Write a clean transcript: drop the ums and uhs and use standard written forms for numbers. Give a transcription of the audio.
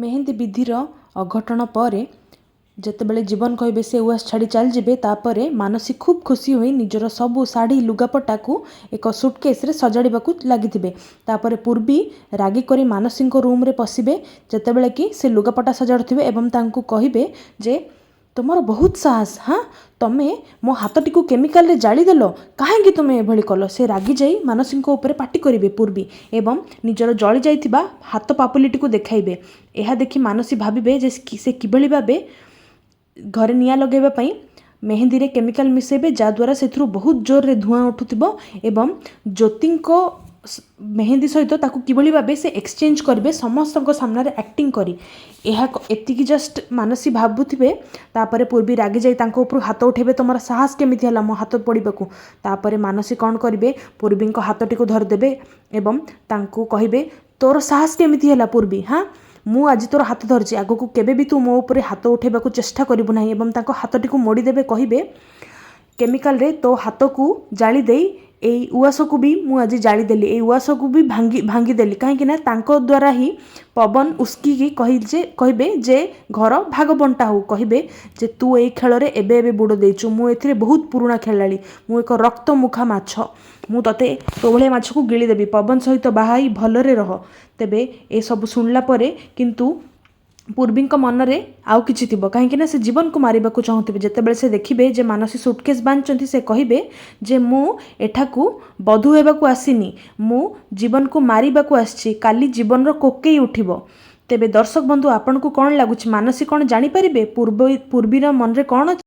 ମେହେନ୍ଦି ବିଧିର ଅଘଟଣ ପରେ ଯେତେବେଳେ ଜୀବନ କହିବେ ସେ ଉଆସ ଛାଡ଼ି ଚାଲିଯିବେ, ତାପରେ ମାନସୀ ଖୁବ୍ ଖୁସି ହୋଇ ନିଜର ସବୁ ଶାଢ଼ୀ ଲୁଗାପଟାକୁ ଏକ ସୁଟକେସ୍ରେ ସଜାଡ଼ିବାକୁ ଲାଗିଥିବେ। ତାପରେ ପୂର୍ବୀ ରାଗି କରି ମାନସୀଙ୍କ ରୁମ୍ରେ ପଶିବେ, ଯେତେବେଳେ କି ସେ ଲୁଗାପଟା ସଜାଡ଼ୁଥିବେ ଏବଂ ତାଙ୍କୁ କହିବେ ଯେ ତୁମର ବହୁତ ସାହସ, ହାଁ, ତମେ ମୋ ହାତଟିକୁ କେମିକାଲରେ ଜାଳିଦେଲ, କାହିଁକି ତୁମେ ଏଭଳି କଲ? ସେ ରାଗିଯାଇ ମାନସୀଙ୍କ ଉପରେ ପାଟି କରିବେ ପୂର୍ବୀ ଏବଂ ନିଜର ଜଳିଯାଇଥିବା ହାତ ପାପୁଲିଟିକୁ ଦେଖାଇବେ। ଏହା ଦେଖି ମାନସୀ ଭାବିବେ ଯେ ସେ କିଭଳି ଭାବେ ଘରେ ନିଆଁ ଲଗାଇବା ପାଇଁ ମେହେନ୍ଦିରେ କେମିକାଲ ମିଶାଇବେ, ଯାହାଦ୍ୱାରା ସେଥିରୁ ବହୁତ ଜୋରରେ ଧୂଆଁ ଉଠୁଥିବ ଏବଂ ଜ୍ୟୋତିଙ୍କ ମେହେନ୍ଦି ସହିତ ତାକୁ କିଭଳି ଭାବେ ସେ ଏକ୍ସଚେଞ୍ଜ କରିବେ ସମସ୍ତଙ୍କ ସାମ୍ନାରେ ଆକ୍ଟିଂ କରି। ଏହା ଏତିକି ଜଷ୍ଟ ମାନସୀ ଭାବୁଥିବେ, ତାପରେ ପୂର୍ବୀ ରାଗିଯାଇ ତାଙ୍କ ଉପରୁ ହାତ ଉଠାଇବେ, ତୁମର ସାହସ କେମିତି ହେଲା ମୋ ହାତ ପଡ଼ିବାକୁ? ତାପରେ ମାନସୀ କ'ଣ କରିବେ? ପୂର୍ବୀଙ୍କ ହାତଟିକୁ ଧରିଦେବେ ଏବଂ ତାଙ୍କୁ କହିବେ, ତୋର ସାହସ କେମିତି ହେଲା ପୂର୍ବୀ, ହାଁ, ମୁଁ ଆଜି ତୋର ହାତ ଧରିଛି, ଆଗକୁ କେବେ ବି ତୁ ମୋ ଉପରେ ହାତ ଉଠାଇବାକୁ ଚେଷ୍ଟା କରିବୁ ନାହିଁ। ଏବଂ ତାଙ୍କ ହାତଟିକୁ ମୋଡ଼ିଦେବେ, କହିବେ କେମିକାଲରେ ତୋ ହାତକୁ ଜାଳି ଦେଇ ଏଇ ଉଆସକୁ ବି ମୁଁ ଆଜି ଜାଳିଦେଲି, ଏଇ ଉଆସକୁ ବି ଭାଙ୍ଗିଦେଲି। କାହିଁକିନା ତାଙ୍କ ଦ୍ୱାରା ହିଁ ପବନ ଉସ୍କିକି କହିବେ ଯେ ଘର ଭାଗ ବଣ୍ଟା ହଉ। କହିବେ ଯେ ତୁ ଏଇ ଖେଳରେ ଏବେ ଏବେ ବୁଡ଼ ଦେଇଛୁ, ମୁଁ ଏଥିରେ ବହୁତ ପୁରୁଣା ଖେଳାଳି, ମୁଁ ଏକ ରକ୍ତମୁଖା ମାଛ, ମୁଁ ତୋତେ ତୋ ଭଳିଆ ମାଛକୁ ଗିଳିଦେବି, ପବନ ସହିତ ବାହା ହେଇ ଭଲରେ ରହ। ତେବେ ଏସବୁ ଶୁଣିଲା ପରେ କିନ୍ତୁ ପୂର୍ବୀଙ୍କ ମନରେ ଆଉ କିଛି ଥିବ, କାହିଁକିନା ସେ ଜୀବନକୁ ମାରିବାକୁ ଚାହୁଁଥିବେ। ଯେତେବେଳେ ସେ ଦେଖିବେ ଯେ ମାନସୀ ସୁଟକେସ୍ ବାନ୍ଧିଛନ୍ତି, ସେ କହିବେ ଯେ ମୁଁ ଏଠାକୁ ବଧୂ ହେବାକୁ ଆସିନି, ମୁଁ ଜୀବନକୁ ମାରିବାକୁ ଆସିଛି, କାଲି ଜୀବନର କୋକେଇ ଉଠିବ। ତେବେ ଦର୍ଶକ ବନ୍ଧୁ, ଆପଣଙ୍କୁ କ'ଣ ଲାଗୁଛି, ମାନସୀ କ'ଣ ଜାଣିପାରିବେ ପୂର୍ବୀର ମନରେ କ'ଣ?